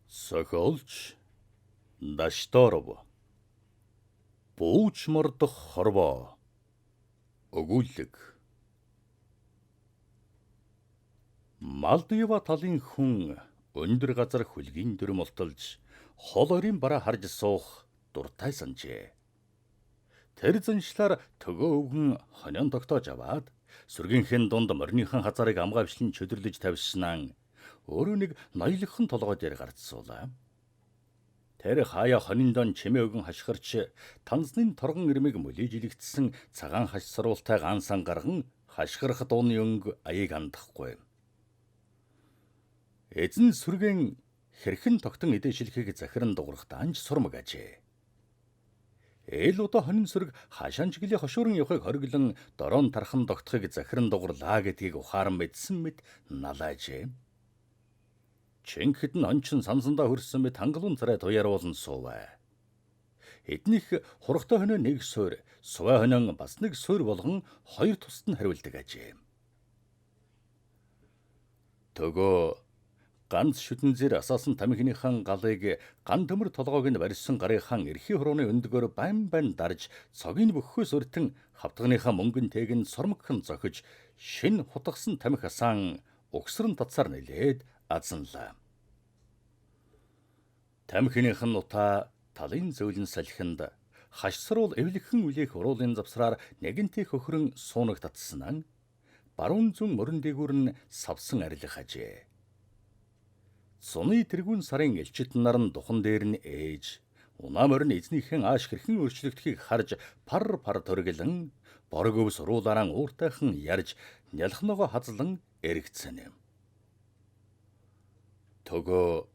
Зохиолч Дашторов. Бууч мордох хорвоо. Өгүүлэг. Малдива талын хүн өндөр газар хөлгийн дүрм олтолж хол орийн бараа харж суух дуртай санжээ. Тэр заншлаар төгөө өвгөн хонион тогтоож аваад сүргийнхэн дунд мориныхан хазаарыг амгаавчлан чөдөрлөж тавьснаа өөрөө нэг ноёлхон толгой дээр гарч суулаа. Тэр хаяа хониндон чимээ өгөн хашгирч танзны торгон ирмэг мөлийж илэгдсэн цагаан хаш сурвалтай гансан гарган хашгирах дууны өнгө аяыг андахгүй. Эзэн сүргэн хэрхэн тогтон эдээ шилхийг захиран дуурах данж сурмаг ажээ. Ээл удаа хонин сүрэг хаашаан ч гэлээ хошуурн явахыг хориглон дороон тархан тогтохыг захиран дугарлаа гэдгийг ухаан мэдсэн мэт налаажээ. Чингэхэд нь ончин сансандаа хөрсөн мэт хангалуун царай туяаруулан сууваа. Эднийх хурагтай хоноо нэг суур, сувай хоноо бас нэг суур болгон хоёр тусад нь хариулдаг ажээ. Төгөө ганц шүдэн зэр асаасан тамхиныхан галыг ган төмөр толгойг нь барьсан гарынхаа эрхий хурууны өндгөөр байн байн дарж цогийн бөххөөс өртөн хавтганыхаа мөнгөн тээг нь сормогхон зохиж шин хутгасан тамхи асаан угсран татсаар нилээд азанлаа. Тамхиных нь утаа талын зөөлөн салхинд хашсруул эвлэхэн үлээх уруулын завсраар нэгэнтээ хөхрөн суунаг татсан баруун зүүн морин дээгүүр нь савсан арилах ажээ. Зуны тэргүүн сарын элчит нар нь духан дээр нь ээж унаа морин эзнийхэн ааш хэрхэн өөрчлөгдөхийг харж пар пар төргөлөн борог өвс уруулаараа ууртайхан ярьж нялхногоо хазлан эргэцэн юм. Төгөө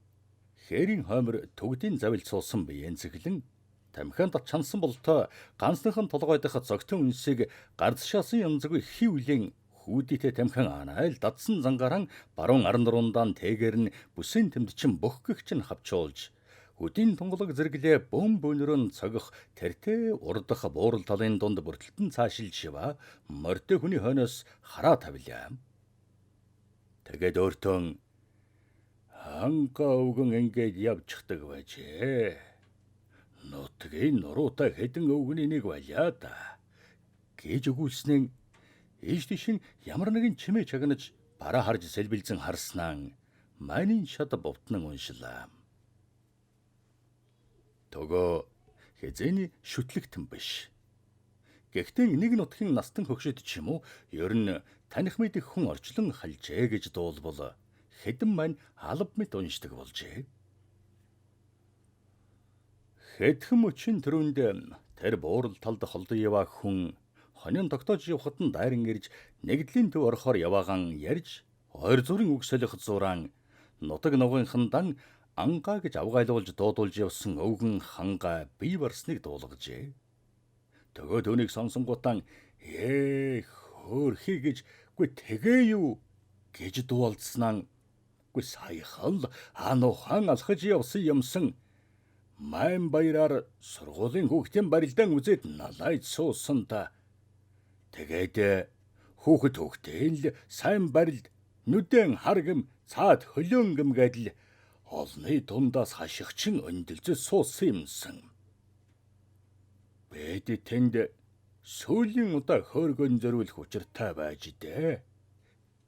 хээрийн хоймор төгдийн завилд суусан биеэн цэглэн тамхиан тат чансан болтой ганцныхан толгой дах зогтон үнсийг гарцшаасан янзгүй хи үлийн хүүдийтэй тамхиан анайл дадсан зангаран баруун 14-даан тэгээр нь бүсийн тэмдчин бөхгөгч нь хавчуулж хөдийн тунгалаг зэрэглээ бөөн бөөнөрөө цогих тэртээ урдах буурал талын дунд бүртэлтэн цаашилж шива морьтой хүний хойноос хараа тавилаа. Тэгээд өөртөө ханга өвгөн ингээд явчихдаг байжээ. Нутгийн нуруутай хэдэн өвгөний нэг байлаа да гэж өгүүлснэн ийш тийшин ямар нэгэн чимээ чагнаж бараа харж сэлбэлзэн харснаа майнын шат бовтнан уншлаа. Төгөө хэзээний шүтлэгтэн биш. Гэхдээ нэг нутгийн настан хөгшөд ч юм уу ер нь таних мэдэх хүн орчлон халжээ гэж дуулбал хэдэн маань алба мэт уншдаг болжээ. Хэдхэн мөчийн төрөнд тэр буурал талд холдон яваа хүн хонин тогтоож явхад нь дайран ирж нэгдлийн төв орохоор яваагаан ярьж ойр зүрийн үг солих зураан нутаг нугынхандан ангаа гэж авгайлуулж дуудулж явсан өвгөн хангаа бие барсныг дуулгажээ. Төгөө түүнийг сонсонгуутан хөөрхий гэж үгүй тэгээ юу гэж дуулдснаа үгүй саяхан л ануухан алхаж явсан юмсан майн баяраар сургуулийн хүүхдийн барилдаан үзээд налайд суусан та. Тэгээд хүүхэд хүүхдээ л сайн барилд нүдэн харгам цаад хөлөөнгөм гэдэл олны дундаас хашигчин өндөлзөж суусан юмсан. Бэд тэнд сүүлийн удаа хөөргөн зориулах учиртай байж дээ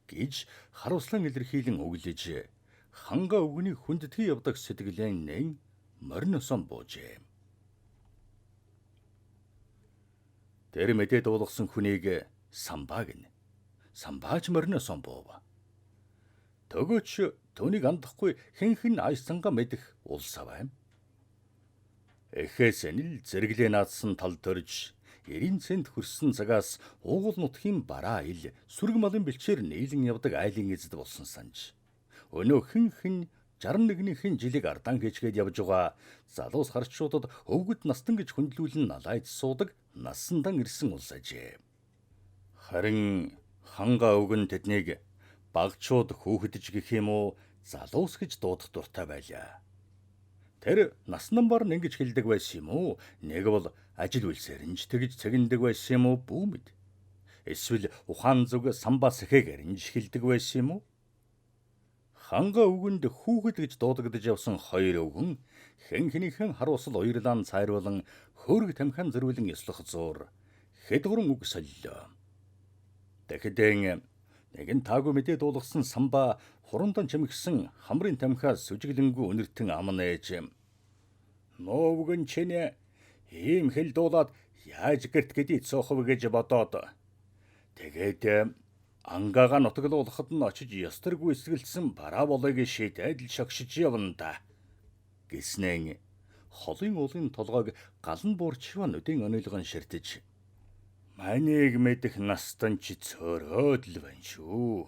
гэж харуулслан илэрхийлэн өглөж ханга өвгөний хүндэтгий явдаг сэтгэлэн нэн мориносон буужээ. Тэр мэдээ дуулгасан хүнийг самбаа гинэ. Самбаач мориносон буув. Төгөөч түүнийг андахгүй хинхэн айсанга мэдэх улс аваа. Эхээс нь л зэрэглээ наадсан тал төрж 90 цент хөрсөн цагаас уугуул нутгийн бараа ил сүрэг малын бэлчээр нийлэн явдаг айлын эзэд болсон санж. Өнөө хэн хэн 61-ийн жилийг ардаан хийчгээд явж байгаа залуус харчуудад өвгөд настан гэж хүндлүүлэн налайд суудаг насандан ирсэн улс ажээ. Харин ханга өвгөн тэднийг багчууд хүүхэдж гэх юм уу залуус гэж дуудах дуртай байлаа. Тэр наснамбар нь ингэж хэлдэг байсан юм уу? Нэг бол ажил үйлсээр нь ч тэгж цэгэндэг байсан юм уу? Бүү мэд. Эсвэл ухаан зүг самбаа сэхэгээр нь ч хэлдэг байсан юм уу? Ханга өвгөнд хүүхэд гэж дуудагдаж явсан хоёр өвгөн хэн хэнийхэн харуусал уярлаан цайруулан хөөрг тамхиан зөрүүлэн ёслох зуур хэд гурван үг солилоо. Дахидэн нэгэн таагүй мэдээ дуулгасан самба хурундан чимэгсэн хамрын тамхиа сүжиглэнгүй үнэртэн ам нээж нуувгэн чинь ийм хэл дуулаад яаж гэрт гэдий цоох вэ гэж бодоод тэгээд ангаага нутаглуулахад нь очиж ёстор гүйцэтгэлсэн параболыг шийдээд л шогшиж явна да гэснэн холын уулын толгойг галан буурчваа нүдийн онилгон ширтэж манийг мэдэх настан чи цөөрөөд л байна шүү.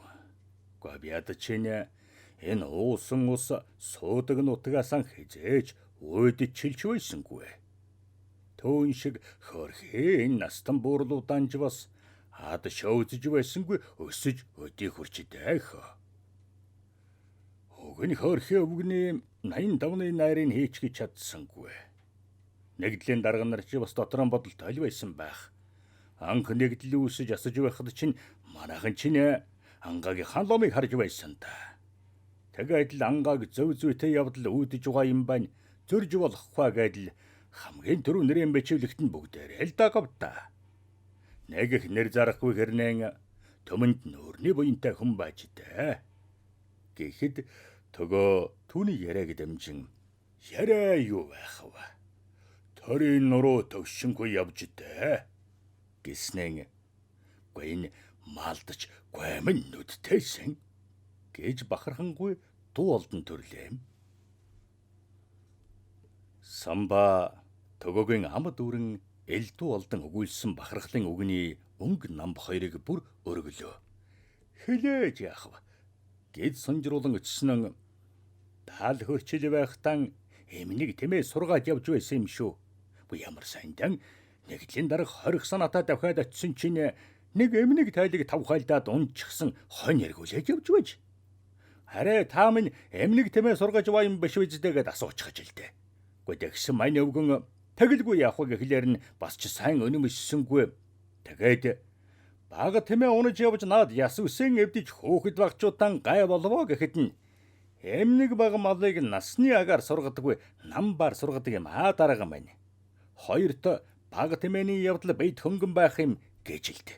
Гобьяд чинь энэ уусан ус суудаг нутгаасан хизээж уйдчилж байсангүй. Төөн шиг хөрхий энэ настан буурлуудаанж бас ад шөөзөж байсангүй өсөж өдий хурчдайх. Уг нь хөрхий өвгний 85-ны найрыг хийч гэж чадсангүй. Нэгдлийн дарга нар чи бас дотроо бодолтой л байсан байх. Анх нэгдэл үүсэж асаж байхад чинь манайхан чинь ангаагийнхаа ломыг харж байсан та. Тэгээд л ангааг зөв зүйтэй явдал үүдэж байгаа юм байна. Зөрж болохгүй гэдэл хамгийн түрүү нэрийн бичвэлэгт нь бүгдээрээ л дагав та. Нэг их нэр зарахгүй хэрнэн төмөнд нөөрний буянтай хүн байж дээ. Гэхэд төгөө түүний яриаг дэмжин яриа юу байх вэ? Төрийн нуруу төвшингүй явж дээ гэснэн гүй энэ маалдаж гуйман нүдтэйсэн гэж бахархангүй дуу олдон төрлөө. Самба төгөөгийн ам дүүрэн элдүү олдон өгүүлсэн бахархлын үгний өнгө намб хоёрыг бүр өргөлөө. Хилээж яах вэ? Гэд сунжруулан өчсөн нь таал хөрчил байхтан эмнийг тэмээ сургаад явж байсан юм шүү. Үгүй ямар сайндан нэгдлийн дарга хорих санаатай давхиад очисон чинь нэг эмнийг тайлыг тавхайлдаад унчихсан хонь эргүүлээд явж байж. Арай та минь эмнийг тэмээ сургаж байгаа юм биш үздэй гэд асуучих л дээ. Үгүй тэгсэн мань өвгөн тэгэлгүй яах вэ гэхлээр нь бас ч сайн өнөмөссөнгүй. Тэгээд бага тэмээ унаж явж наад яс үсэн эвдэж хөөхд багчуудаан гай болвоо гэхэд нь эмнэг бага малыг насны агаар сургадаггүй намбаар сургадаг юм аа дарга маань. Хоёрт бага тэмээний явдал бэд хөнгөн байх юм гэж хэлд.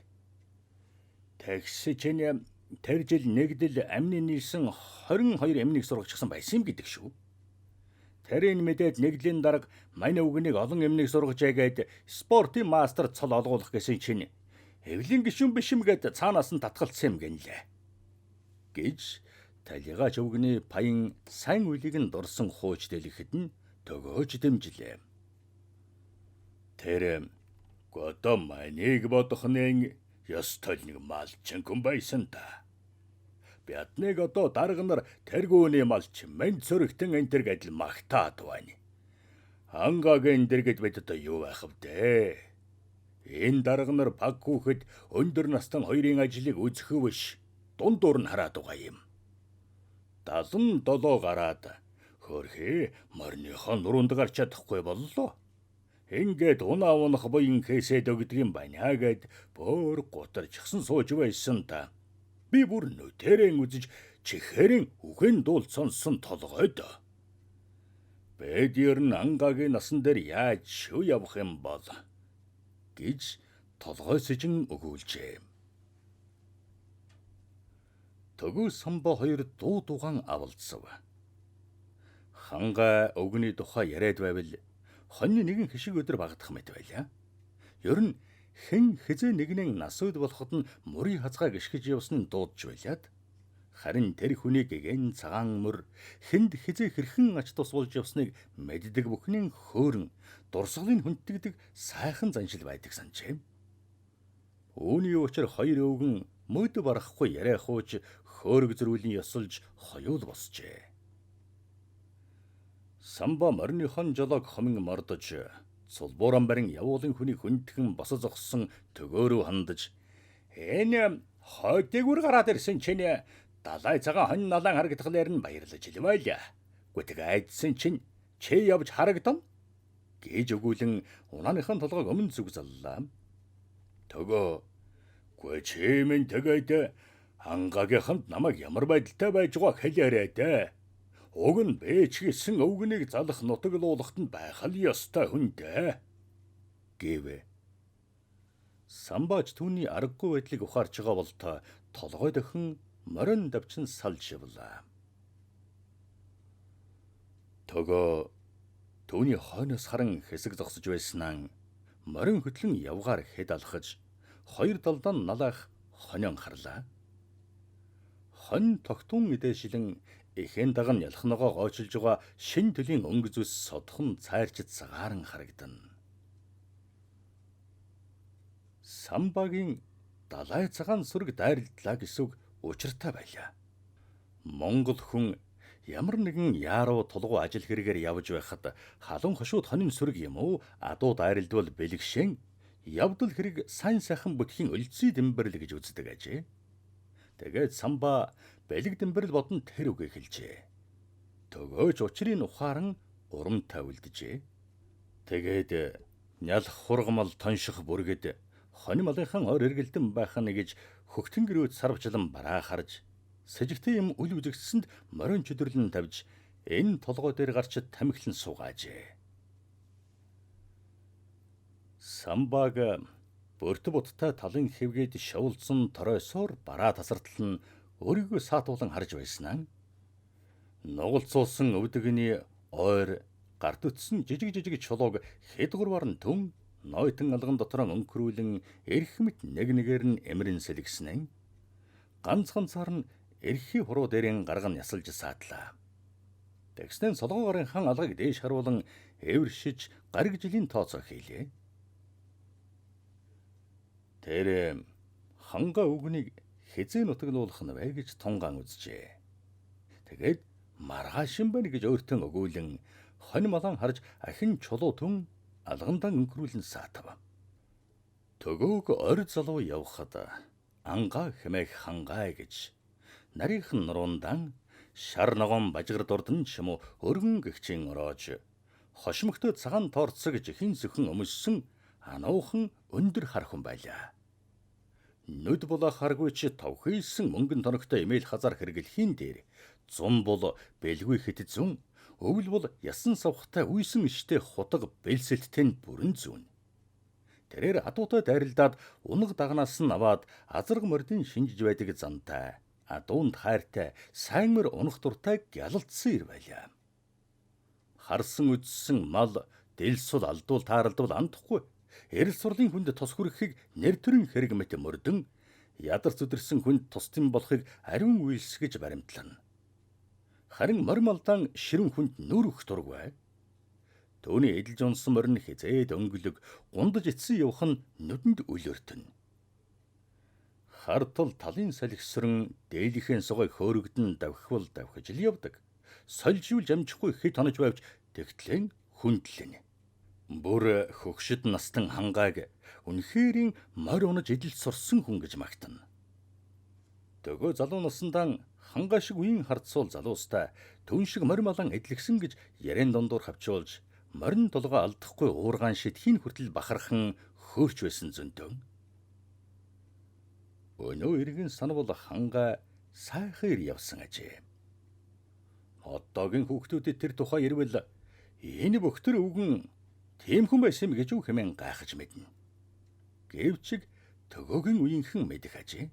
Тэгсэн чинь тэр жил нэгдэл амны нийлсэн 22 эмнийг сургачихсан байсан юм гэдэг шүү. Тэрийн мэдээд нэгдлийн дарга мань өвгөнийг олон эмнийг сургажээ гээд спортын мастер цол олгуулах гэсэн чинь эвлийн гишүүн биш юм гээд цаанаас нь татгалцсан юм гэнлээ. Гэж талигач өвгөний паян сайн үлийг нь дурсан хууч дэлгэхэд нь төгөөж дэмжлээ. Тэр годо маныг бодох нэн ёстой нэг малчин хүн байсан та. Биднийг одоо дарга нар тэргүүний малчин мэн цөрөгтөн энэ төр гэдэл магтаад байна. Ангагийн дэргэд бид одоо юу байх вэ? Энэ дарга нар баг хүүхэд өндөр настан хоёрын ажлыг үзэх биш дундуур нь хараад байгаа юм. 77 гараад хөрхий морьныхоо нуруунд гарч чадахгүй боллоо. Ингээд унаа унах буян хээсэд өгдөг юм байна гэд бөөр гутарчихсан сууж байсан та. Би бүр нүдэрэн үзэж чихэрэн үхэн дуул сонсон толгойд. Бэд ер нь ангагийн насан дээр яаж шив явах юм бол гэж толгой сэжин өгүүлжээ. Төгөө самба хоёр дуу дугаан авалцсав. Ханга өвгөний тухай яриад байвал хоньны нэгэн хишиг өдөр багадах мэт байлаа. Ер нь хэн хизээ нэгнэн нас үед болоход нь мөрийн хазгайг ишгэж явсан нь дуудж байлаад. Харин тэр хүний гэгэн цагаан мөр хүнд хизээ хэрхэн ач тус болж явсныг мэддэг бүхний хөөрөн дурсгалын хүнддэгдэг сайхан заншил байдаг санджээ. Үүний учир хоёр өвгөн мөд барахгүй яриа хууж хөөрөг зөрүүлийн ёсолж хоёул босжээ. Самба морьныхон жолоог хомин мордож сулбууран барин явуулын хүний хүндхэн босоо зогссон төгөөрөө хандаж энэ хойд дээгүүр гараад ирсэн чинь далай цагаан хонь налан харагдахлаар нь баярлаж л байлаа. Гүтг айдсан чинь чи явж харагдан гэж өгүүлэн унааныхан толгойг өмнө зүг заллаа. Төгөө гүй чи минь тэгээд Хангаагийнханд намайг ямар байдалтай байж байгааг хэлээрэй дээ. Уг нь бээч гэсэн өвгөнийг залах нутаглуулахт нь байх л ёстой хүн дээ, гэв. Самбаач түүний аргагүй байдлыг ухаарч байгаа болтой толгой дохин морин давчин салж явлаа. Төгөө түүний хойноос харан хэсэг зогсож байснаа морин хөтлөн явгаар хэд алхаж хоёр талдаа налаах хонион харлаа. Хонь тогтун эдээшилэн эхэн даган ялах ногоо гоочилж байгаа шин төлийн өнгө зүс содхон цайрч цагааран харагдана. Самбагийн далай цагаан сүрэг дайралдлаа гэсэн үг учиртай байлаа. Монгол хүн ямар нэгэн яаруу тулгуу ажил хэрэгээр явж байхад халуун хошууд хонин сүрэг юм уу адуу дайралдвал бэлгшэн явдал хэрэг сайн сайхан бүтхийн өлзий дэмбэрл гэж үздэг ажээ. Тэгээд Самбаа бэлэг дэмбэрл бодон тэр үгийг хэлжээ. Төгөөж учрыг ухааран урамтай үлджээ. Тэгээд нялх хургамал тонших бүргэд хонь малынхан ор эргэлдэн байх нь гэж хөгтөн гэрүүд сарвчлан бараа харж сэжигтэй юм үл үзэгдсэнд морин чөдөрлөн тавьж энэ толгой дээр гарч тамхилан суугаажээ. Самбаг бөртө буттай талын хэвгээд шовлцсон торойсоор бараа тасартал нь өөрийгөө саатуулан харж байснаа нугалцуулсан өвдөгний ойр гарт үтсэн жижиг жижиг чулууг хэд гурваар нь түн нойтон алган дотроо өнгөрүүлэн эрх мэт нэг нэгээр нь эмрэн сэлгснэн ганц ганцаар нь эрхий хуруу дээрэн гарган ясалж саатлаа. Тэгснэн солгоо гарын хан алгыг дээш харуулан эвэршиж гариг жилийн тооцоо хийлээ. Тэр ханга үгнийг хэзээ нутаглуулах нь вэ гэж тунгаан үзжээ. Тэгээд маргааш юм байна гэж өөртөө өгөөлөн хонь малан харж ахин чулуу түн алгандан өнгөрүүлэн саатав. Төгөөг орь залуу явхад ангаа хэмээх хангай гэж нарийнхан нуруундан шар ногоон бажгар дурдан ч юм уу өргөн гэгчийн ороож хошмогтой цагаан торцог жихэн зөвхөн өмссөн ануухан өндөр хархан байлаа. Нүд булаа харгүй чи товхийлсэн мөнгөн тоногтой эмээл хазар хэрэглэхийн дээр зун бол бэлгүй хэт зүн өвөл бол ясан савхтай үйсэн иштэй хутга бэлсэлттэй нь бүрэн зүүн. Тэрээр адуутай дайралдаад унаг дагнаас нь аваад азарга мордын шинжиж байдаг зантай адуунд хайртай сайн мөр унах дуртай гялалцсан ир байлаа. Харсан үзсэн мал дэлсул алдуул тааралдвал андахгүй эрэл сурлын хүнд тус хүрэхийг нэр төрийн хэрэг мэт мөрдөн ядарч зүдэрсэн хүнд тусдын болохыг ариун үйлс гэж баримтлана. Харин морь малдаан ширэн хүнд нүр өгөх дургүй. Төвний эдэлж унсан морин хизээд өнгөлөг гундаж эцсэн явах нь нүдэнд өлөөртөн. Хартал талын салхисрэн дээлийнхэн сугыг хөөрөгдөн давхивал давхиж л явдаг. Сольжвол амжихгүй хэд хонож байвч тэгтлэн хүндлэн. Бүр хөгшид настан хангааг үнэхэрийн морь унаж эдэлж сурсан хүн гэж магтана. Төгөө залуу насандаа хангаа шиг үеийн хардсуул залуустай түн шиг морь малан эдлэгсэн гэж ярен дундуур хавчуулж морин толгой алдахгүй уургаан шидхийн хүртэл бахархан хөөрч байсан зөнтөн. Өнөө иргэн санвал хангаа сайхан ир явсан ажээ. Одоогийн хүүхдүүдэд тэр тухай ирвэл энэ бөхтөр өвгөн тийм хүн байсан юм гэж үг хэмээн гайхаж мэднэ. Гэвч төгөөгийн үеийнхэн мэдэх ажээ.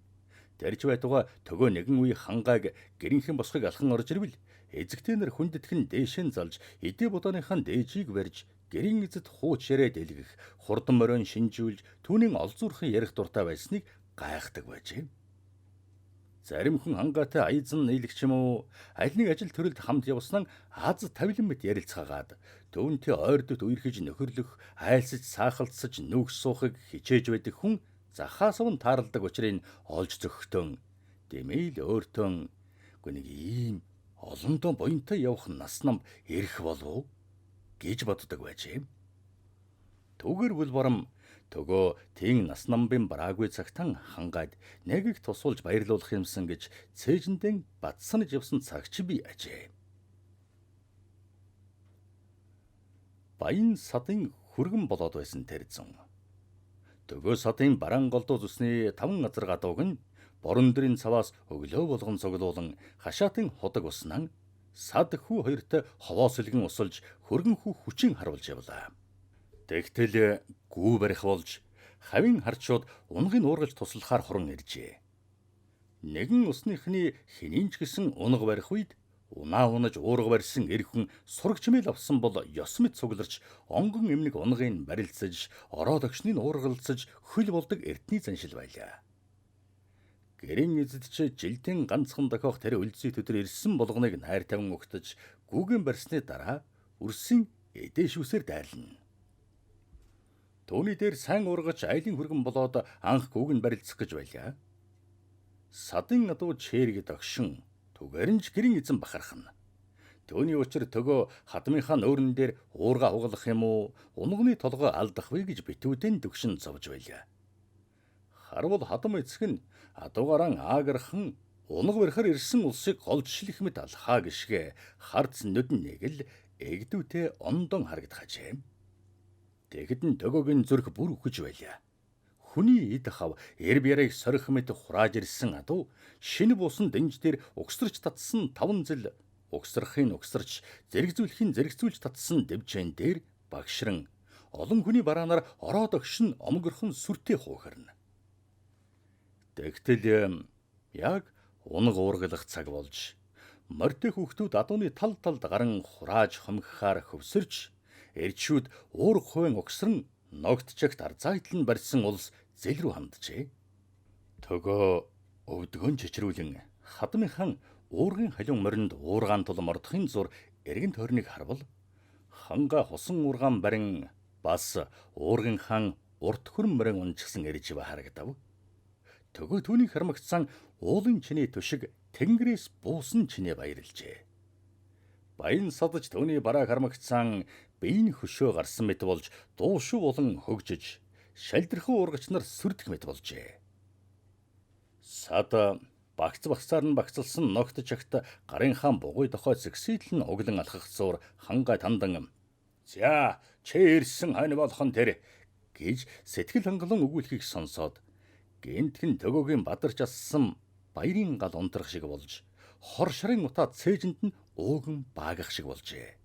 Тэрч байтугай төгөө нэгэн үе хангааг гэрийнхэн босхыг алхан орж ирвэл эзэгтэй нар хүндэтгэн дээшэн залж эдээ бодооныхаа дээжийг барьж гэрийн эзэд хууч яриа дэлгэх хурдан морин шинжүүлж түүний олзуурхан ярих дуртай байсныг гайхдаг байжээ. Зарим хүн хангаатай аязан нийлэгч юм уу аль нэг ажил төрөлд хамт явсан аз тавилан мэт ярилцгаагаад түүнтэй ойрдот үерхэж нөхөрлөх айлсаж саахалцаж нүх суухыг хичээж байдаг хүн захаас нь тааралдаг учрыг олж зөгтөн дэмэл өөртөө гү нэг ийм олондоо буянтай явах нас нам ирэх болов гэж боддог байжээ. Түгэр бүл бором төгөө тийм нас намбын бараагүй цагтан хангаад нэгийг тусуулж баярлуулах юмсан гэж цээжиндэн батсанж явсан цагч би ажээ. Баян садын хүргэн болоод байсан тэр зун. Төгөө садын бараан голдуу зүсний 5 газар гадууг нь Борон дэрийн цаваас өглөө болгон цуглуулан хашаатын худаг уснан сад хүү хоёрт ховоо сэлгэн усалж хөргөн хүү хүчин харуулж явлаа. Тэгтэл гүү барих болж хавийн харчууд унгыг уургалж туслахаар хуран иржээ. Нэгэн усныхны хинийн ч гэсэн унга барих үед унаа унаж уурга барьсан эр хүн сураг чимээл авсан бол ёс мэт цугларч онгон эмнэг унгыг барилцаж ороо догшныг уургалцаж хөл болдог эртний заншил байлаа. Гэрийн эзэд чи жилдийн ганцхан дохиох тэр өлзий төдөр ирсэн болгоныг найр тавин угтаж гүүгэн барьсны дараа үрсийн эдээ шүүсээр дайрлана. Түүний дээр сайн уургаж айлын хүргэн болоод анх гүүг нь барилцах гэж байлаа. Садын адуу чээрэг догшин түгэрэн ч гэрийн эзэн бахархна. Түүний учир төгөө хадмынхаа нөөрөн дээр уурга хугалах юм уу, унганы толгой алдах вэ гэж битүүдэн дөгшин зовж байлаа. Харвал хадам эцэг нь адуугаран аагархан унаг барихаар ирсэн улсыг голжшлих мэт алхаа гიშгэ харц нүдэн нэг л эгдүүтэй ондон харагдах ажээ. Тэгэхэд нь төгөөгийн зүрх бүр үхэж байлаа. Хүний эд хав эрб яриаг сорих мэт хурааж ирсэн адуу шинэ буусан дэнж дээр угсарч татсан таван зэл угсрахын угсарч зэрэгзүүлэхийн зэрэгзүүлж татсан дэвжээн дээр багшран олон хүний бараанаар ороо догшин омгорхон сүртэй хуухарна. Тэгтэл яг унаг уургалах цаг болж морьтой хүүхдүүд адууны тал талд гаран хурааж хомгохаар хөвсөрч эрчүүд уурга хувийн угсран ногт чагт арзайтлан барьсан улс зэл рүү ханджээ. Төгөө өвдгөн чичрүүлэн хадмынхан уургын халиун моринд уургаан тул мордохын зур эргэн тойрныг харвал ханга хусан уургаан барин бас уургын хан урт хөрөн морин унжчихсан эрж харагдав. Төгөө түүнийг хармагцсан уулын чинээ түшиг тэнгэрээс буусан чинээ баярлжээ. Баян садаж түүний бараа хармагцсан биеийн хөшөө гарсан мэт болж дуушуу болон хөгжиж шалдрхан уургач нар сүрдэх мэт болжээ. Сад багц багцаар нь багцлсан ногт чагт гарын хаан бугуй дохой зэгсэйтл нь углан алхах зуур хангай тандан "За, чи ирсэн хонь болгон тэр" гэж сэтгэл хангалуун өгүүлэхийг сонсоод гэнтгэн төгөөгийн бадарч ассан баярын гал унтрах шиг болж хор шарын утаа цээжинд нь ууган баагах шиг болжээ.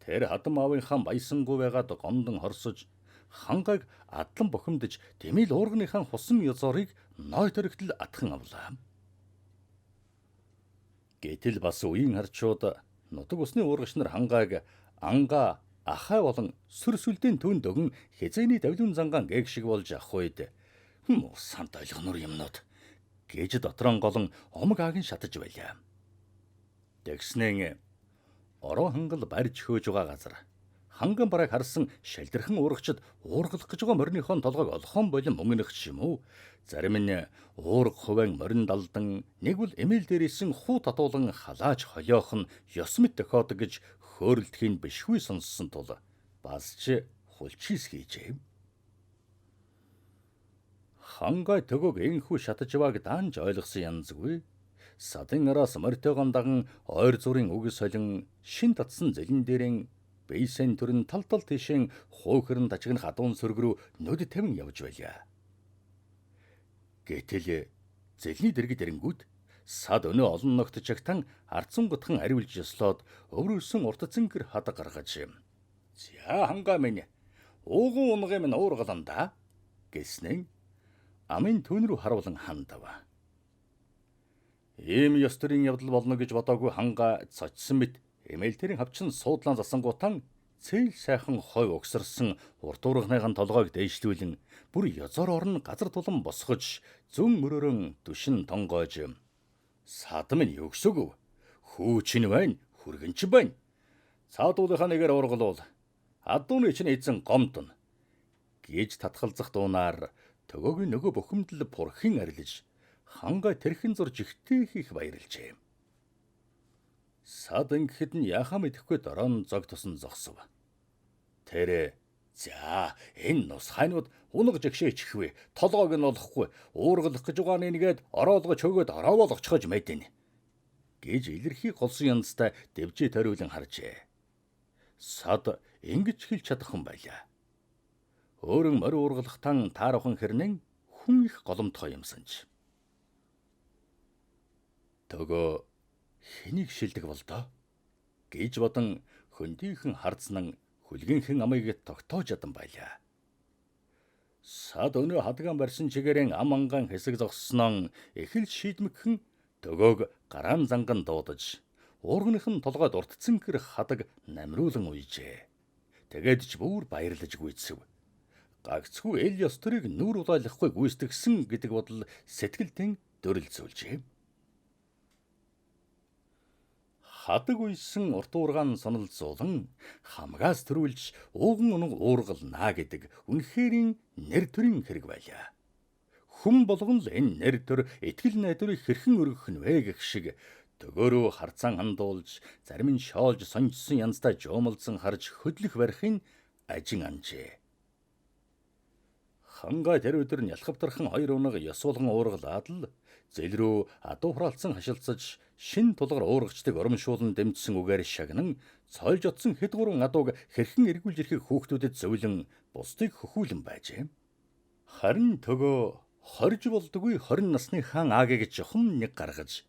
Тэр хадам аавынхаа баясангүй байгаад гомдон хорсож хангайг адлан бухимдаж тэмээл уурганыхаа хусан ёзорыг ной төрөгтөл атхан авлаа. Гэтэл бас үеийн харчууд нутаг усны уургач нар хангайг ангаа ахай болон сүр сүлдэн түн дөгөн хязээний давлиун зангаан гээг шиг болж ах үед сант ойлгонор юмнууд гэж дотрон голон омог аагийн шатаж байлаа. Тэгснэн ороо хангал барьж хөөж байгаа газар ханган барааг харсан шалдирхан уургачд уургалах гэж байгаа мориныхон толгойг олхон болон мөнгөнөх ч юм уу, зарим нь уурга хувайн морин далдан нэг бол эмээл дээрээсэн хуу татуулан халааж холиох нь ёс мэт тохиодог гэж хөөрөлдөхийг бишгүй сонссон тул бас ч хулчис хийжээ. Хангай төгөөг энхүү шатаж байгааг даанч ойлгосон янзгүй садын араас морьтойгон даган ойр зурын үгс солин шин татсан зэлэн дээрэн бейсэн төрн тал тал тийшэн хуухэрэн тажигнах адуун сөрөг рүү нүд тавин явж байлаа. Гэтэл зэлний дэргэд эрэнгүүт сад өнөө олон ногт чагтан ардсан гутхан ариулж ёслоод өврөөсөн урт цэнгэр хада гаргаж "За, хангаа минь, ууган унгын минь уургалан да" гэснэн амын түүн рүү харуулан хандав. Ийм ёс төрийн явдал болно гэж бодоогүй хангаа цочсон мэт эмээл тэрийн хавчин суудлан засангуутан цээл сайхан хой угсарсан урт уурганыхан толгойг дээшлүүлэн бүр ёзоор орон газар тулан босгож зүүн мөрөөрөн дүшин тонгойж "Сад минь өгсөг хүү чинь байна, хүргэн чи байна. Цаадуулынхаа нэгээр уургалуул адууны чинь эзэн гомдно" гэж татгалзах дуунаар төгөөгийн нөгөө бухимдал пурхин арилж хангай тэрхэн зурж ихтэй хийх баярлжээ. Сад ингэхэд нь яхаа мэдэхгүй дорон зог тусан зогсов. Тэр "За, энэ нус хайнууд унаг жигшээчихвэ. Толгойг нь олохгүй уургалах гэж байгаа нэгээд ороолгож хөгөөд ороо болгочихож мэднэ" гэж илэрхий голсон янзтай дэвжээ ториулан харжээ. Сад ингэж хэлж чадах юм байлаа. Өөрөн морь уургалахтан таарахын хэрнэн хүн их голомтгой юмсан ч. Төгөө хэнийг шилдэг болдоо гэж бодон хөндийнхэн хардсан хүлгийнхэн амыг тогтоож ядан байлаа. Сад өнөө хадгаан барьсан чигээрэн ам ангаан хэсэг зогссноо эхэл шийдмэгхэн төгөөг гараан занган дуудаж уурганых нь толгойд уртцсан гэр хадаг намруулан уйжээ. Тэгээд ч бүр баярлаж гүйцэв. Гагцхүү эл ёс төрийг нүүр улайлахгүй гүйцэтгсэн гэдэг бодол сэтгэлдэн дөрөлзүүлжээ. Хадаг уйсан урт уургаан сонолзуулан хамгаас төрүүлж ууган унаг уургалнаа гэдэг үнэхэрийн нэр төрийн хэрэг байлаа. Хүн болгон л энэ нэр төр итгэл найдварыг хэрхэн өргөх нь вэ гэх шиг төгөөрөө харцаан андуулж зарим нь шоолж сонжсон янзтай жуумалзан харж хөдлөх барихын ажин анжээ. Хангай тэр өдөр нялхавтархан хоёр унаг ёсуулган уургалаад л зэл рүү адуу хураалцсан хашилцаж шин тулгар уургачдыг урамшуулан дэмжсэн үгээр шагнан цойлж отсон хэд гурван адууг хэрхэн эргүүлж ирэхийг хүүхдүүдэд зөвлөн бусдыг хөхүүлэн байжээ. Харин төгөө хорж болдгүй 20 насны хаан аагийг жухам нэг гаргаж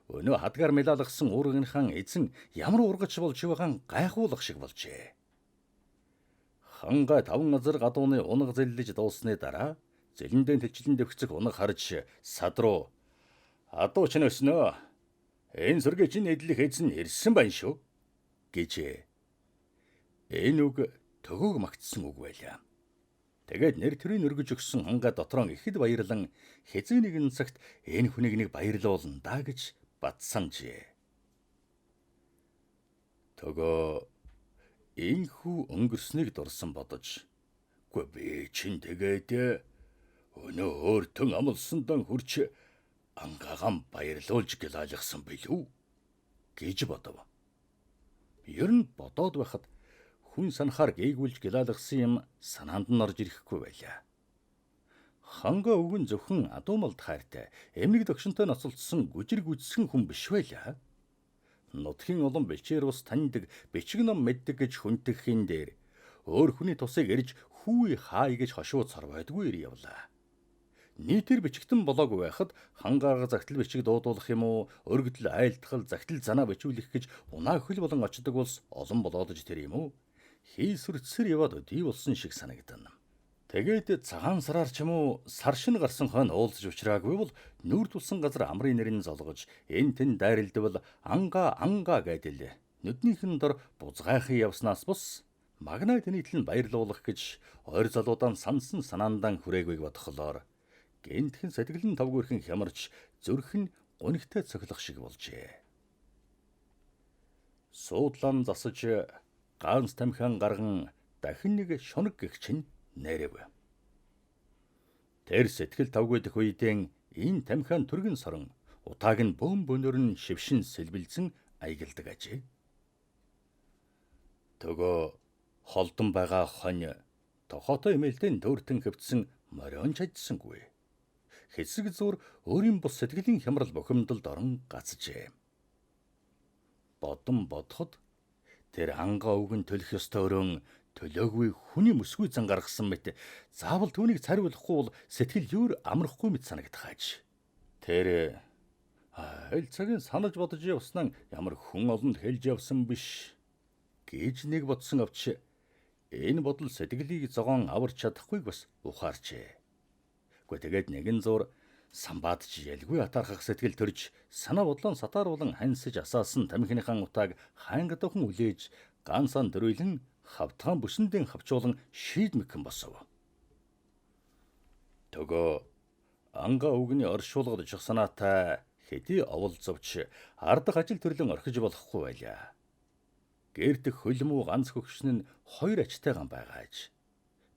өнөө хадгаар мэлалгасан уургийнхаа эзэн ямар уургач болж байгаан гайхуулах шиг болжээ. Хангай 5 азар гадууны унаг зэллэж дууссаны дараа зэлэндээ тэлчлэн дэвхцэх унаг харж сад руу адуу чинь өснөө. Энэ сүргээ чинь эдлэх эзэн ирсэн байна шүү гэжээ. Энэ үг төгөөг магтсан үг байлаа. Тэгээд нэр төрийн өргөж өгсөн хангай дотроо ихэд баярлан хэзээ нэгэн цагт энэ хүнийг нэг баярлуулна даа гэж батсанжээ. Төгөө энхүү өнгөрснийг дурсан бодож үгүй би чин тэгээд өнөө өөртөн амлсандан хүрч ангаагаан баярлуулж гэлайлгсан билүү гэж бодов. Ер нь бодоод байхад хүн санахаар гээгүүлж гэлайлгсан юм санаанд нь орж ирэхгүй байлаа. Хангай өвгөн зөвхөн адуумалд хайртай, эмнэг догшинтой ноцолдсон гүжир гүзсэн хүн биш байлаа. Нутгийн олон бэлчээр ус таньдаг, бичиг ном мэддэг гэж хүнтгэхийн дээр өөр хүний тусыг эрж хүү хай гэж хошуу цорвойдгүй ир явлаа. Нийтээр бичигтэн болоогүй байхад хангаарга загтал бичиг дуудуулах юм уу, өргөдөл айлтгал загтал занаа бичүүлэх гэж унаа хөл болон очдог улс олон болоодож тэр юм уу? Хий сүрцсэр яваад өдий болсон шиг санагдана. Тэгээд цагаан сараар ч юм уу сар шин гарсан хойно уулзаж учраагүй бол нүүр тулсан газар амрын нэрийн золгож эн тэн дайралдвал ангаа ангаа гэдэл нүднийхэн дор бузгайхан явснаас бус магнаа тэнийтэл нь баярлуулах гэж ойр залуудаан сансан санаандаан хүрээгүйг бодохлоор гэнтхэн сэтгэлэн тавгүйрхэн хямарч зүрх нь гунигтай цохилох шиг болжээ. Суудлан засаж ганц тамхиан гарган дахин нэг шунаг гихч нь нэрэв. Тэр сэтгэл тавгүй дэх үедэн энэ тамхиан түргэн сорон утааг нь бөөн бөөнөр нь шившин сэлбэлзэн аягалдаг ажээ. Төгөө холдон байгаа хонь тохоотой эмээлдэн төөртөн хэвтсэн морион чадсангүй. Хэсэг зур өөрийн бус сэтгэлийн хямрал бухимдалд орон гацжээ. Бодон бодоход тэр ангаа өвгөн төлөх ёстой өрөөн төлөөгүй хүний мөсгүй зан гаргасан мэт заавал түүнийг цариулахгүй бол сэтгэл юур амрахгүй мэт санагдах аж. Тэр аль цагийн санаж бодож явснаа ямар хүн олонд хэлж явсан биш гэж нэг бодсон авч энэ бодол сэтгэлийг зогоон аварч чадахгүйг бас ухаарчээ. Гэхдээ тэгээд нэгэн зур самбаадч ялгүй атаархах сэтгэл төрж санаа бодлон сатааруулан хансаж асаасан тамхиныхан утааг хайнгадуухан үлээж ганцхан дөрвөлэн хавтгаан бүсэндэн хавчуулан шийдмэгхэн босов. Төгөө ангаа өвгөний оршуулгад очих санаатай хэдий оволцовч ардах ажил төрлөн орхиж болохгүй байлаа. Гэрт хөлмүү ганц хөгшин нь хоёр ачтайгаан байгааж.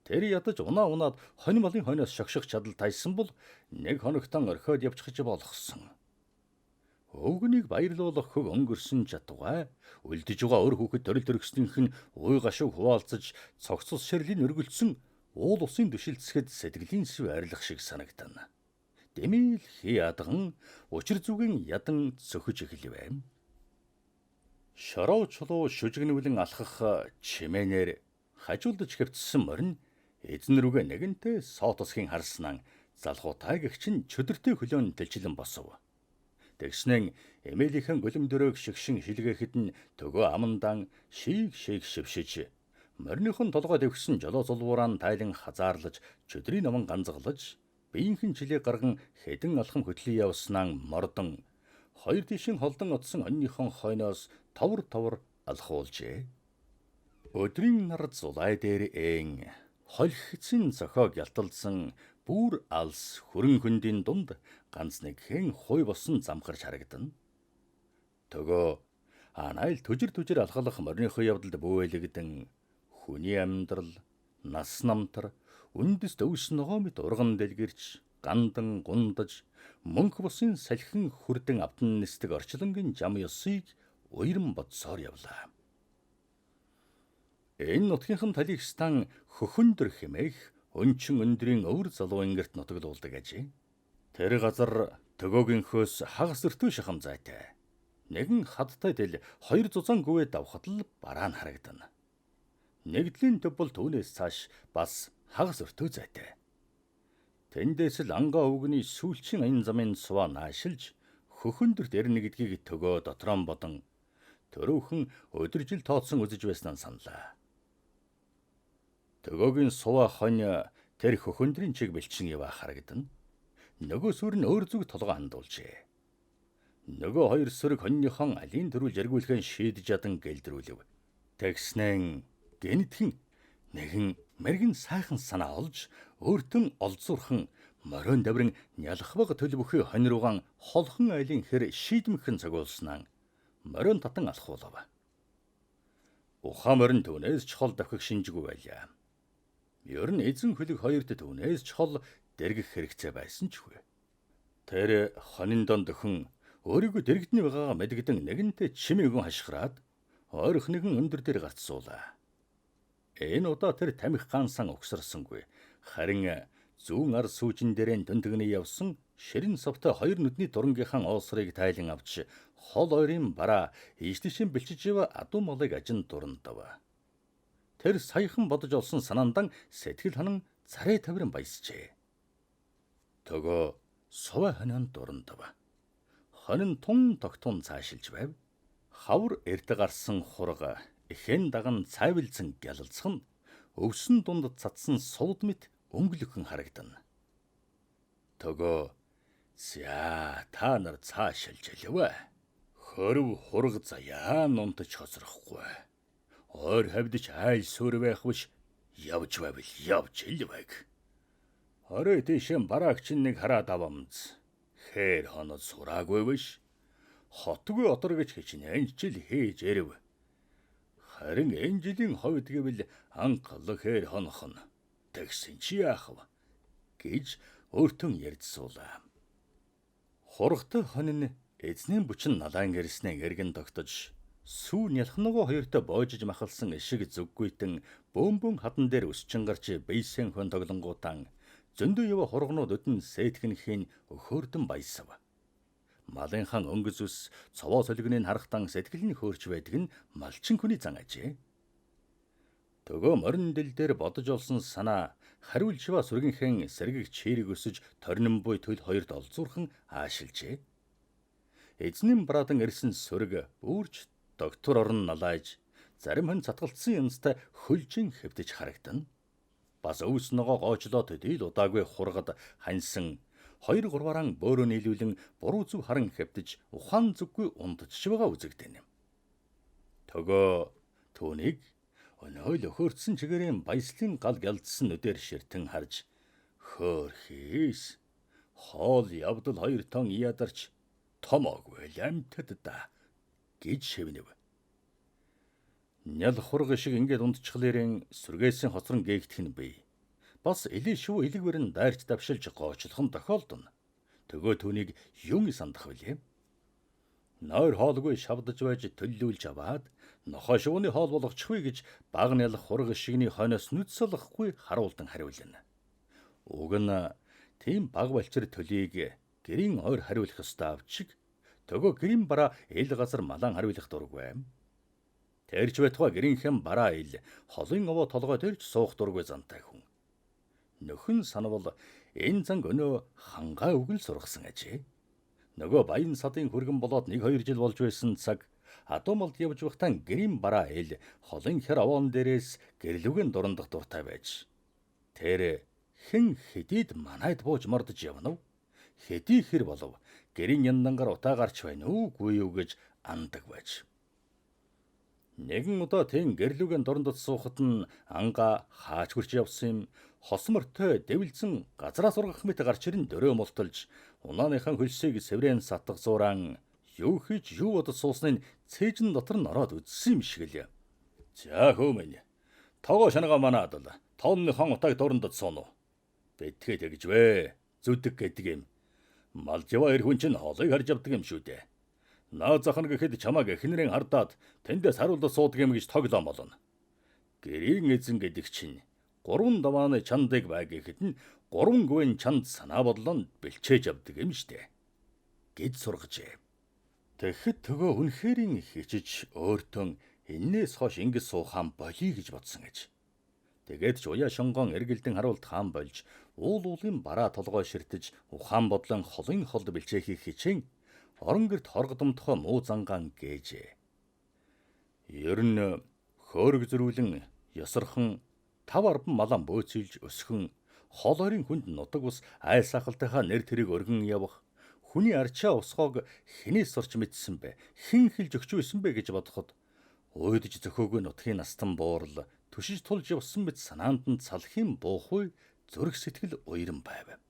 Тэр ядаж унаа унаад хонь малын хойноос шогших чадал тайсан бол нэг хоногтон орхиод явчихж болохсон. Өвгөнийг баярлуулах хөг өнгөрсөн чадвай үлдэж байгаа өр хүүхэд төрөл төрөкснийх нь уй гашууг хуваалцаж цогцол ширлийн өргөлдсөн уул усын дүшилцэхэд сэтгэлийн сэв арилах шиг санагдана. Дэмэл хий адган учир зүгийн ядан цөхөж эхлэв. Шороо чулуу шүжигнүүлэн алхах чимээнээр хажуулдаж хэвтсэн морин эзэн рүүгээ нэгэнтээ соо тусхийн харснаа залхуутай гэгч нь чөдөртэй хөлөөн дэлжилэн босов. Тэгснэн эмээлийнхэн гүлэмдөрөөг шигшин шилгээхэд нь төгөө амандан шийг шийг шившиж мориныхон толгой дэвхсэн жолоо зулвуураа тайлан хазаарлаж чөдрийн номон ганзгалаж биеийнхэн чилээ гарган хэдэн алхам хөтлөн явснаа мордон хоёр тишин холдон отсон онныхон хойноос товор товор алхуулжээ. Өдрийн нар зулай дээр ээн холхицын зохиог ялталсан бүр алс хүрэн хөндийн дунд ганц нэгхэн хуй босон замхарч харагдана. Төгөө анайл түжир түжир алхалах мориныхоо явдалд бүүэлэгдэн хүний амьдрал нас намтар үндэс төвс ногоо мэт урган дэлгэрч гандан гундаж мөнх бусын салхин хүрдэн авдан нисдэг орчлонгийн жам ёсыг уйран бодсоор явлаа. Энэ нутгийнхан талигстан хөхөндөр хэмээх өнчин өндрийн өвөр залуу ингэрт нутаглуулдаг ажээ. Тэр газар төгөөгийнхөөс хагас өртөө шахам зайтай. Нэгэн хадтай тэл хоёр зузаан гүвээ давхад л бараа нь харагдана. Нэгдлийн төв бол түүнээс цааш бас хагас өртөө зайтай. Тэндээс л ангаа өвгөний сүүлчийн аян замын суваа наашилж хөхөндөрт эрнэ гэдгийг төгөө дотроо бодон төрөөхөн өдөржил тооцсон үзэж байснаа саналаа. Төгөөгийн суваа хонь тэр хөхөндрийн чиг бэлчин яваа харагдана. Нөгөө сүр нь өөр зүг толгой хандуулжээ. Нөгөө хоёр сүрэг хоньныхон алийн төрүүл жэргүүлхэн шийдэж ядан гэлдрүүлв. Тэгснэн гэнэтхэн нэгэн мэрэгэн сайхан санаа олж өөртөн олзуурхан морин даврын нялхбаг төл бүхий хонь руугаан холхон айлын хэр шийдэмхэн цогиулснаа морин татан алхуулав. Ухаан морин түүнээс ч хол давхих шинжгүй байлаа. Ер нь эзэн хөлөг хоёрт түүнээс ч хол дэргэх хэрэгцээ байсан ч үгүй. Тэр хонин донд өхөн өөрийгөө дэрэгдний байгаагаа мэдгдэн нэгэнтээ чимээгүн хашгираад ойрох нэгэн өндөр дээр гарц суулаа. Энэ удаа тэр тамхи гансан угсарсангүй. Харин зүүн ар сүүжин дээрээ дүндгний явсан ширэн совтой хоёр нүдний дурангийнхаа оосрыг тайлан авч хол ойрын бараа ийш тийшээ бэлчиж ява адуу малыг ажин дурандав. Тэр саяхан бодож олсон санаандан сэтгэл ханан царай тавиран баясжээ. Төгөө сувай хонион дурандав. Хонин тун тогтун цаашилж байв. Хавар эрт гарсан хурга эхэн даган цайвалзан гялалцах нь өвсөн дунд цацсан сувд мэт өнгөлөхөн харагдана. Төгөө за та нар цаашилж элвэ. Хөрв хург заяа нунтаж хоцрохгүй. Ойр хавьдч айл сүр байх биш явж байвал явж элвэг. Орой тийшээ бараагч нэг хараад авамз. Хээр хонод сураагүй биш. Хотгүй отор гэж хичнээн жил хийж ирэв. Харин энэ жилийн ховд гэвэл анх хээр хонох нь. Тэгсэн чи яах вэ? Гэж өөртөө ярьж суулаа. Хургтай хонин эзнийн бүчин налаан гэрснээ эргэн тогтож сүү нялхногоо хоёртой боожиж махалсан ишиг зүггүйтэн бөөм бөөм хадан дээр өсчин гарч бийсэн хон тоглонгуутан зөндөө ява хургнууд өдөн сээтгэнхийн өхөөрдөн баясав. Малынхан өнгөс ус цовоо солигныг харахтан сэтгэл нь хөөрч байдаг нь малчин хүний зан ажээ. Төгөө морин дэл дээр бодож олсон санаа хариулж яваа сүргийнхэн сэргэг чирэг өсөж торнон буй төл хоёрт олзуурхан аашилжээ. Эзний брадан ирсэн сүрэг бүрч доктор орон налааж зарим хүн цатгалцсан юмстай хөлжин хэвтэж харагдана. Бас өвс ногоо гоочлоо төдийл удаагүй хургад ханьсан 2 3-аараа бөөрөө нийлүүлэн буруу зүв харан хэвтэж ухаан зүггүй унтчих байгаа үзэгдэнэ. Төгөө түүнийг өнөө л өхөрцсөн чигээрийн баяслын гал гялдсан нүдээр ширтэн харж хөөрхийс хоол явдал хоёр тон ядарч томоогүй л амьтад да гэж шивнэв. Нял хург шиг ингээд унтчихлээрэн сүргээсийн хоцрон гээгдэх нь бий. Бас элээ шив элэгвэр нь дайрч давшилж гоочлох нь тохиолдоно. Төгөө түүнийг юун сандах вүлээ? Нойр хоолгүй шавдаж байж төллүүлж аваад нохой шувууны хоол болгочихвээ гэж баг нялх хург шигний хойноос нүд салахгүй харуулдан хариулна. Уг нь тийм баг балчир төлийг гэрийн ойр хариулах ёстой авчиг төгөө гэрийн бараа ил газар малан хариулах дургүй. Тэрч байтугай гэрийнхэн бараа ил холын овоо толгой дээрч суух дургүй зантай хүн. Нөхөн санавал энэ занг өнөө хангаа үгэл сургасан ажээ. Нөгөө баян садын хүргэн болоод 1-2 жил болж байсан цаг адуу малд явж байхдаа гэрийн бараа эл холын хэр овоон дээрээс гэрлүгэн дурандах дуртай байж. Тэр хэн хэдийд манайд бууж мордож явна уу? Хэдий хэр болов гэрийн яндангаар утаа гарч байна уу үгүй юу гэж андаг байж. Нэгэн удаа тэн гэрлүгэн дурандад суухад нь анга хаач хурч явсан юм хос мөртөө дэвлзэн газраас ургах мэт гарч ирэн дөрөө мулталж унааныхан хөлсийг сэврэн сатгах зураан юу хийж юу бодож суусныг цээжин дотор нь ороод үзсэн юм шиг л. За хөө минь. Тогоо шангаа манаад л тоонныхон утааг дурандад сууна уу? Бэтгээ тэгж вэ. Зүдэг гэдэг юм. Малжива эр хүн чинь холыг харж авдаг юм шүү дээ. Наа захна гэхэд чамааг эхнэрийн хардаад тэндээс харуулдаж суудаг юм гэж тоглоом болно. Гэрийн эзэн гэдэг чинь 3 давааны чандыг бай гэхэд нь 3 гүвэн чанд санаа бодлоо бэлчээж авдаг юм штэ гэж сургажээ. Тэгэхэд төгөө үнэхэрийн хичиж өөртөө эннээс хойш ингэж суухаан болиё гэж бодсон гэж. Тэгээд ч уяа шонгон эргэлдэн харуулт хаан болж уул уулын бараа толгой ширтэж ухаан бодлон холын холд бэлчээхийг хичээн орон гэрт хоргодомтгой муу зангаан гээжээ. Ер нь хөөрөг зөрүүлэн ёсорхон 5 арван малан бөөцөлж өсгөн хол ойрын хүнд нутаг ус айл сахалтынхаа нэр тэрийг өргөн явах хүний арчаа усгоог хэнээс сурч мэдсэн бэ? Хэн хэлж өгч байсан бэ гэж бодоход уйдж зөхөөгүй нутгийн настан буурал түшиж тулж явсан мэт санаанд нь салхийн буухгүй зүрх сэтгэл уйран байв.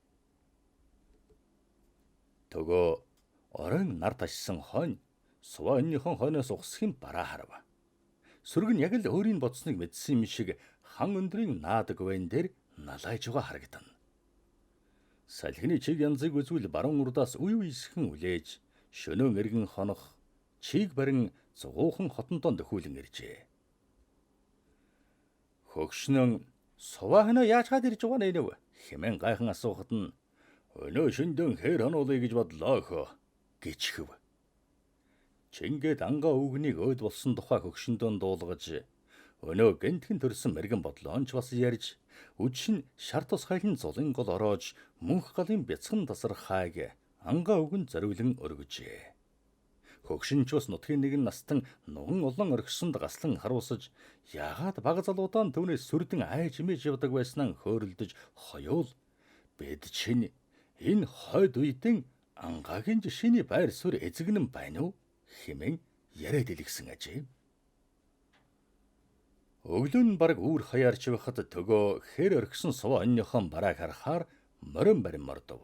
Төгөө оройн нар ташсан хойно суваа эннийхэн хойноос ухсхийн бараа харав. Сүрэг нь яг л өөрийн бодсныг мэдсэн юм шиг хан өндрийн наад гвэн дээр налайж байгаа харагдана. Салхины чиг янзыг үзвэл баруун урдаас үе үесхэн үлээж шөнөөн эргэн хонох чиг барин зугуухан хотондоо дөхүүлэн иржээ. Хөгшнөн суваа хөнөө яаж хаад ирж байгаа нэ нэ хэмээн гайхан асуухад нь өнөө шөндөн хээр хонуулъя гэж бодлоо хөө гэж хэв. Чингээд ангаа өвгнийг өөд болсон тухай хөгшөндөө дуулгаж өнөө гэнтхэн төрсөн мэрэгэн бодлоонч бас ярьж үдшин шар тус хайлан зулын гол ороож мөнх галын бяцхан тасархайг ангаа өвгөн зориулан өргөжээ. Хөгшин ч бас нутгийн нэгэн настан нуган олон орхисонд гаслан харуулсаж яагаад бага залуудаан түүнээс сүрдэн айж имэж явдаг байснаа хөөрөлдөж хоёул бид чинь энэ хойд үедэн ангагийн жишээний байр суурь эзэгнэн байна уу хэмээн яриад илгсэн ажээ. Өглөө нь бараг үүр хаяарч байхад төгөө хэр орхисон суваа оньныхон барааг харахаар морин барин мордов.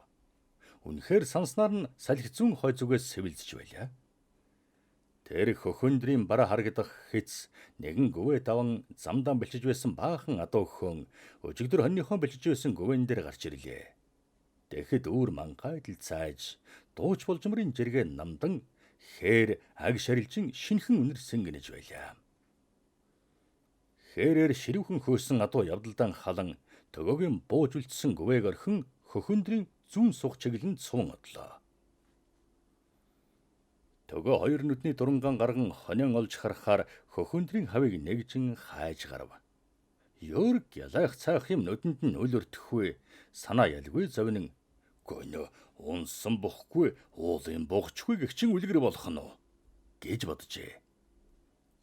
Үнэхээр санснаар нь салхи зүүн хой зүгээс сэвэлзэж байлаа. Тэр хөхөндрийн бараа харагдах хэц нэгэн гүвээ даван замдаан бэлчиж байсан баахан адуу хөн өжигдөр хоньныхон бэлчиж байсан гүвэн дээр гарч ирлээ. Тэгэхэд үүр мангайдл цааж дууч болжмрын жиргээ намдан хээр аг шарилжин шинхэн үнэр сэнгэнэж байлаа. Хээрээр ширүүхэн хөөсөн адуу явдалдан халан төгөөгийн бууж үлдсэн гүвээг орхин хөхөндрийн зүүн сух чиглэн цуван одлоо. Төгөө хоёр нүдний дурангаан гарган хонион олж харахаар хөхөндрийн хавыг нэгжин хайж гарав. Йөрг ялайх цаах юм нүдэнд нь үл өртөхгүй санаа ялгүй зовнин гөнө унсан бохгүй уулын богчгүй гэгчин үлгэр болох нь уу гэж боджээ.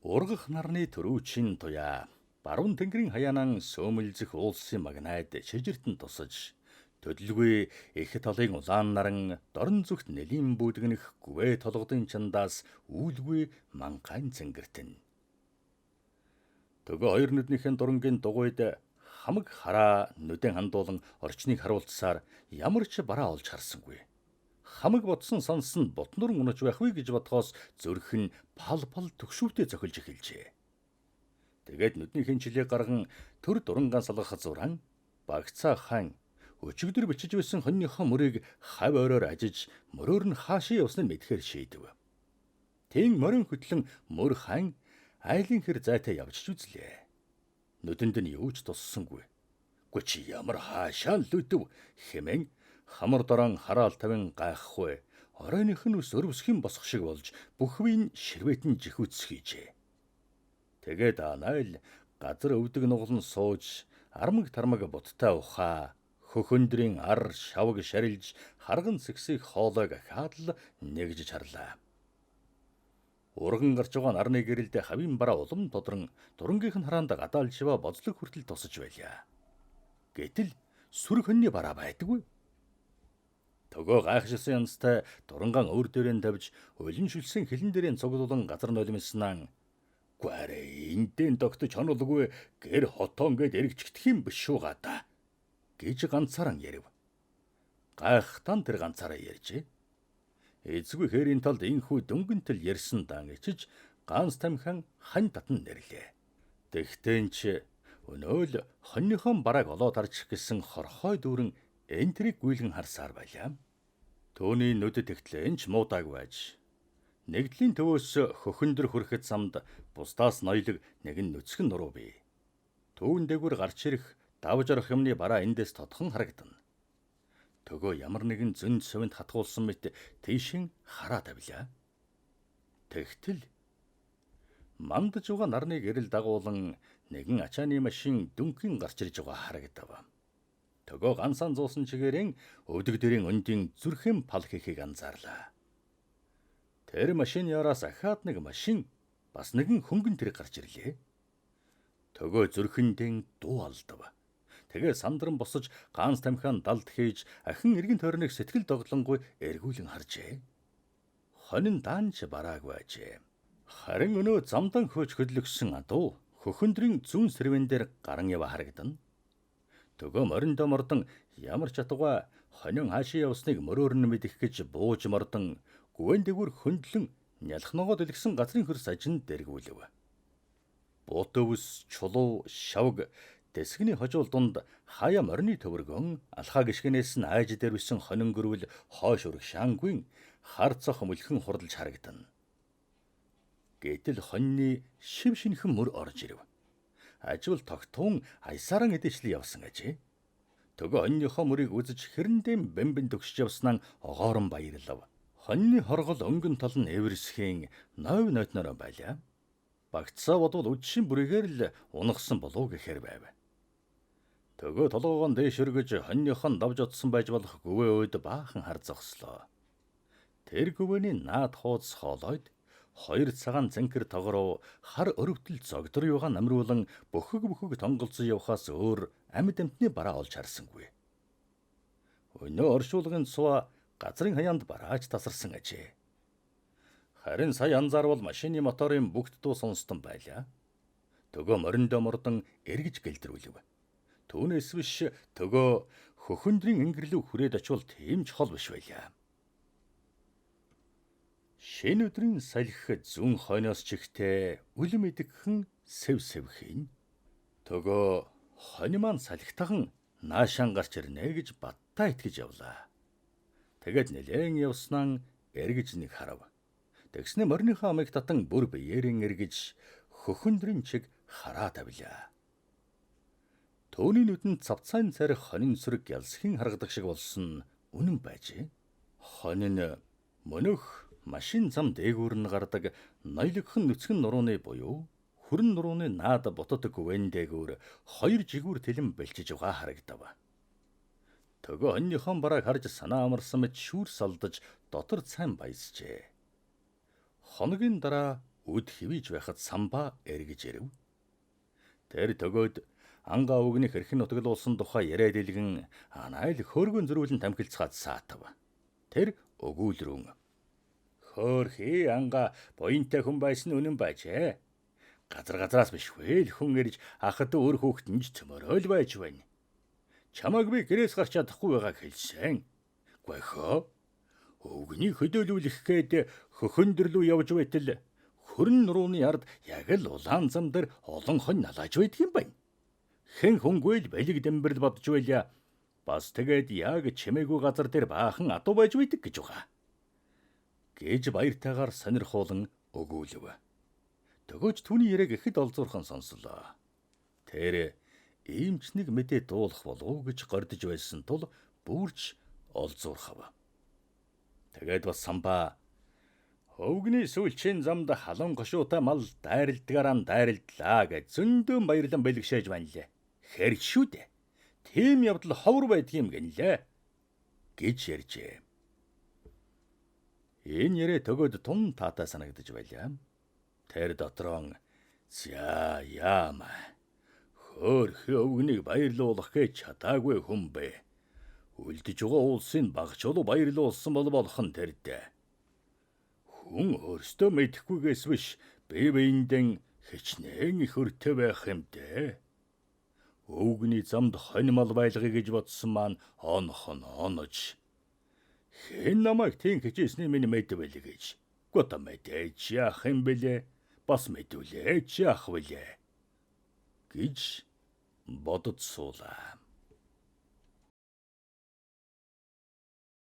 Ургах нарны төрүүчин туяа баруун тэнгэрийн хаяанан сөөмөлзөх уулсын магнайд шижиртэн тусаж төдөлгүй их талын улаан наран дорн зүгт нэлийн бүүдгэнэх гүвээ толгодын чандаас үүлгүй манхайн цэнгэртэн. Төгөө хоёр нүднийхэн дурангийн дугуйд хамаг хараа нүдэн хандуулан орчныг харуулцсаар ямар ч бараа олж харсангүй. Хамаг бодсон сансан ботнор унаж байх вэ гэж бодхоос зүрх нь пал пал төгшүүтэй зохилж эхэлжээ. Тэгээд нүднийхэн чилээ гарган төр дурангаан салгах зуран багцаа хаан өчигдөр бичиж байсан хоньныхоо мөрийг хав оройр ажиж мөрөөр нь хаашаа явсныг мэдхээр шийдэв. Тэн морин хөтлөн мөр хаан айлын хэр зайтай явж ч үзлээ. Нүдэнд нь юу ч туссангүй. Гү чи ямар хаашаа л үдэв хэмээн хамар дорон хараал тавин гайхгүй. Оройных нь ус өрөвсхийн босох шиг болж бүх бие нь ширвэтэн жихүүц хийжээ. Тэгээд анайл газар өвдөг нуглан сууж армаг тармаг буттай ухаа Хөхөндрийн ар шавг шарилж харган сэгсийг хоолойг ахаад л нэгжиж харлаа. Урган гарч байгаа нарны гэрэлд хавийн бараа улам тодрон дурангийнх нь хараанд гадаалж яваа боцлог хүртэл тусаж байлаа. Гэтэл сүр хөнний бараа байдаггүй. Төгөө гайхшилсан янзтай дурангаан өөр дээрээ тавьж улин шүлсэн хилэн дээрээ цуглуулан газар нулимснаа "Гварэ эндэн тогтож хонолгүй гэр хотоон гэд эргэжгдэх юм биш үү гадаа" гэж ганцаараа ярив. Гайхтан тэр ганцаараа ярьжээ. Эзгүй хээрийн талд инхүү дөнгөнтөл ярьсан дан ичиж ганц тамхиан хань татан нэрлээ. Тэгтэн ч өнөөл хоньныхон барааг олоод харчих гэсэн хорхой дүүрэн энтрийг гүйлгэн харсаар байлаа. Төөний нүдэд тэгтлэн ч муудааг байж. Нэгдлийн төвөөс хөхөндөр хүрэхэд самд бусдаас ноёлог нэгэн нүцгэн нуруу бий. Түүн дээгүүр гарч ирэх давж орох юмны бараа эндээс тодхон харагдана. Төгөө ямар нэгэн зөнд совинд хатгуулсан мэт тийшин хараа тавилаа. Тэгтэл мандаж байгаа нарны гэрэл дагуулan нэгэн ачааны машин дүнхэн гарч ирж байгаа харагдав. Төгөө ганцхан зуусан чигээрэн өвдөг дэрийн өндийн зүрхэн пал хийхийг анзаарлаа. Тэр машин яраас ахаад нэг машин бас нэгэн хөнгөн тэрэг гарч ирлээ. Төгөө зүрхэндэн дуу алдав. Тэгээ сандран босож ганц тамхиан далд хийж ахин эргэн тойрныг сэтгэл догдлонгүй эргүүлэн харжээ. Хонин даанч барааг байжээ. Харин өнөө замдан хөөж хөдлөгсөн адуу хөхөндрийн зүүн сэрвэн дээр гаран ява харагдана. Төгөө мориндоо мордон ямар ч атугай хонин хаашаа явсныг мөрөөр нь мэдэх гэж бууж мордон гүвэн дээгүүр хөндлөн нялх ногоо дэлгсэн газрын хөрс ажинд дэргүүлв. Буутөвс, чулуу, шавг дэсгний хожуул дунд хаяа морины төвөргөн алхаа гишгэнээс нь айж дэрвсэн хонин гөрвөл хойш урагшаангүй хар цох мөлхөн хурдалж харагдана. Гэтэл хоньны шив шинхэн мөр орж ирэв. Ажвал тогтун аясааран эдэжлэн явсан ажээ. Төгөө хоньныхоо мөрийг үзэж хэрэндээ бэмбэн төгсөж явснаа огоорон баярлав. Хоньны хоргол өнгөн тал нь эвэрсхийн нойв нойтнороо байлаа. Багцаа бодвол үдшийн бүрийгээр л унагсан болов гэхээр байв. Төгөө толгоогон дээш өргөж хоньныхон давж одсон байж болох гүвээ өөд баахан хар зогслоо. Тэр гүвээний наад хууц хоолойд хоёр цагаан цэнхэр тогороо хар өрөвдөл зогдор юугаа намруулан бөхөг бөхөг тонголзон явхаас өөр амьд амьтны бараа олж харсангүй. Өнөө оршуулгын цуа газрын хаяанд бараач тасарсан ажээ. Харин сая анзаарвал машины моторын бүгд дуу сонсдон байлаа. Төгөө мориндоо мордон эргэж гэлдрүүлв. Түүнээс биш төгөө хөхөндрийн ингэрлүү хүрээд очивол тийм ч хол биш байлаа. Шинэ өдрийн салхи зүүн хойноос чихтэй үлэм идэгхэн сэв сэвхийн. Төгөө хонь маань салхитахан наашаан гарч ирнэ гэж баттаа итгэж явлаа. Тэгээд нэлээн явснаа эргэж нэг харав. Тэгснэ мориныхоо амыг татан бүр биеэрэн эргэж хөхөндрийн чиг хараа тавилаа. Төөний нүдэнд цавцайн царих хонин сүрэг ялсхийн харагдах шиг болсон үнэн байжээ. Хонин мөнөх машин зам дээгүүр нь гардаг ноёлогхон нүцгэн нурууны буюу хүрэн нурууны наад бутад гүвэн дээгүүр хоёр жигүүр тэлэн бэлчиж байгаа харагдав. Төгөө хоньныхон барааг харж санаа амарсан мэт шүүр салдаж дотор цайн баясжээ. Хоногийн дараа үд хивэж байхад самбаа эргэж ирэв. Тэр төгөөд ангаа өвгний хэрхэн нутаглуулсан тухай яриад илгэн анайл хөөргөн зөрүүлэн тамхилцгаад саатав. Тэр өгүүлрүүн. Хөөхий ангаа буянтай хүн байсан үнэн байжээ. Газар газраас биш хэл хүн ирж ахад өөр хүүхэд нь ч цөмөрөөл байж байна. Чамайг би гэрээс гарч чадахгүй байгааг хэлсэн. Гвэхөө. Өвгний хөдөөлүүлэх гээд хөхөндөрлөө явж байтал хөрн нурууны ард яг л улаан зам дээр олон хонь налааж байдаг юм байна. Хэн хүнгүй л бэлэг дэмбэрл бодож байлаа. Бас тэгээд яг чимээгүй газар дээр баахан адуу байж байдаг гэж байгаа гэж баяртайгаар сонирхуулан өгүүлв. Төгөөж түүний яриаг ихэд олзуурхан сонслоо. Тэр ийм ч нэг мэдээ дуулах болов уу гэж гордож байсан тул бүрч олзуурхав. Тэгээд бас самбаа хөвгний сүүлчийн замд халуун гошуутай мал дайралдгаараа дайралдлаа гэж зөндөн баярлан бэлгшээж байна лээ. Хэрч шүү дээ. Тийм явдал ховор байдгийм гэнлээ гэж ярьжээ. Энэ яриа төгөөд тун таатай санагдаж байлаа. Тэр дотроо "За яама. Хөөрхий өвгөнийг баярлуулах гэж чадаагүй хүн бэ. Үлдэж байгаа улсын багчулуу баярлуулсан бол болох нь тэр дээ. Хүн өөртөө мэдэхгүйгээс биш бие биендээ хичнээн их өртөө байх юм дээ. Өвгөний замд хонь мал байлгая гэж бодсон маань онох нь онож. Хэн намайг тийм хичээсний минь мэдвэл гэж. Гото мэдээж яах юм бэлээ? Бас мэдвлээ яах вүлээ?" гэж бодод суулаа.